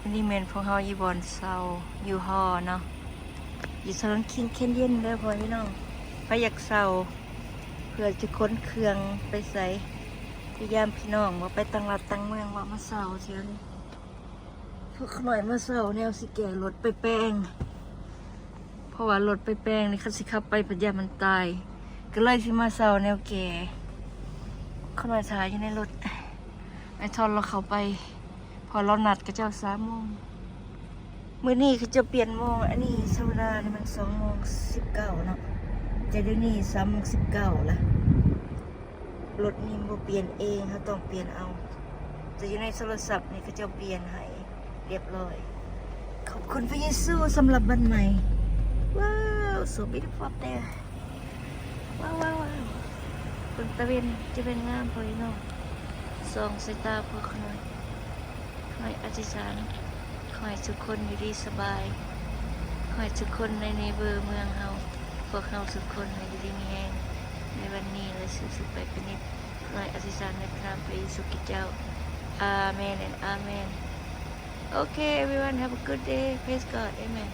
ອັນນີ້ແມ່ນພວກເຮົາຢູ່ບ່ອນເຊົ່າ ຢູ່ຫໍເນາະ ຢູ່ຖະໜົນ King Canyon ເດີພໍ່ແມ່ພີ່ນ້ອງ. ໃຜຢາກເຊົ່າ ເພື່ອຈະຂົນເຄື່ອງໄປໃສ ໄປຢາມພີ່ນ້ອງ ບໍ່ໄປຕ່າງລັດຕ່າງເມືອງ ບໍ່ມາເຊົ່າແຖວນີ້. ພວກຂ້ານ້ອຍມາເຊົ່າແນວຊິແກ່ລົດໄປແປງ ເພາະວ່າລົດໄປແປງນີ້ ຄັນຊິຂັບໄປພັດຢ້ານມັນຕາຍ ກໍເລີຍຊິມາເຊົ່າແນວແກ່. ຂ້ານ້ອຍຖ້າຢູ່ໃນລົດ ອ້າຍທອນລາວເຂົ້າໄປ ເພາະລາວນັດເຂົາເຈົ້າສາມໂມງ. ມື້ນີ້ເຂົາເຈົ້າປ່ຽນໂມງ ອັນນີ້ທຳມະດານີ້ມັນສອງໂມງສິບເກົ້າເນາະ ແຕ່ດຽວນີ້ສາມໂມງສິບເກົ້າລະ. ລົດນີ້ບໍ່ປ່ຽນເອງ ເຮົາຕ້ອງປ່ຽນເອົາ ແຕ່ຢູ່ໃນໂທລະສັບນີ້ເຂົາເຈົ້າປ່ຽນໃຫ້ ຮຽບຮ້ອຍ. ຂອບຄຸນພະເຢຊູສຳລັບວັນໃໝ່. ວ້າວ so beautiful up there. ວ້າວ ວ້າວ ວ້າວ ເບິ່ງຕາເວັນ ຈະເປັນງາມພໍ່ພີ່ນ້ອງ. ສ່ອງສາຍຕາພວກຂ້ານ້ອຍ ຂ້ານ້ອຍອະທິຖານ ຂໍໃຫ້ທຸກຄົນຢູ່ດີສະບາຍ ຂໍໃຫ້ທຸກຄົນໃນເນເວີເມືອງເຮົາ ພວກເຮົາທຸກຄົນໃຫ້ຢູ່ດີມີແຮງ ໃນວັນນີ້ ແລະ ສືບໆໄປເປັນນິດ. ຂ້ານ້ອຍອະທິຖານໃນພະນາມພະເຢຊູຄຣິດເຈົ້າ. ອາເມນ and ອາເມນ. Okay, everyone, have a good day. Praise God. Amen.